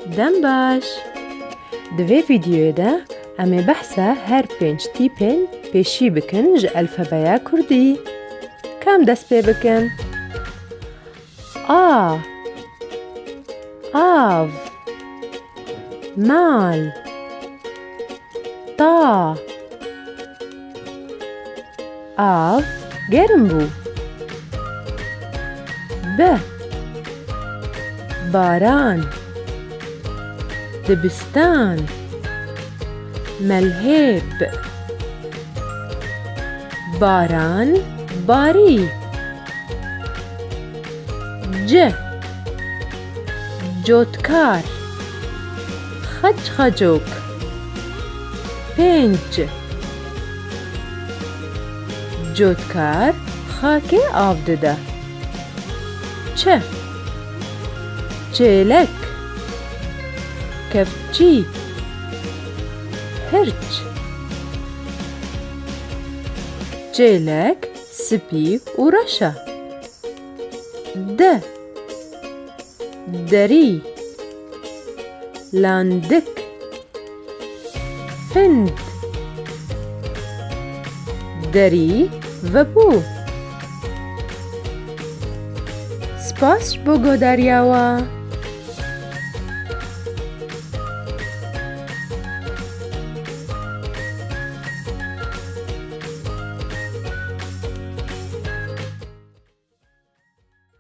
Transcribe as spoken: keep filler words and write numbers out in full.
Dem baş. Di vê vîdeoyê de em ê behsa her pênc tîpên pêşî bikin ji elfebeya kurdî. Kam dest pê bikin? A. Av. Mal. Ta. Av germ bû. Be. Baran. Dibistan. Melhêp. Baran barî. C. Cotkar. Xeç xecok. Pênc. Cotkar xakê av dide. Ç. Çêlek. Kevçî. Hirç. Çêlek spî û reş e. D. Derî. Landik. Find. Derî vebû. Spas ji bo guhdariya we.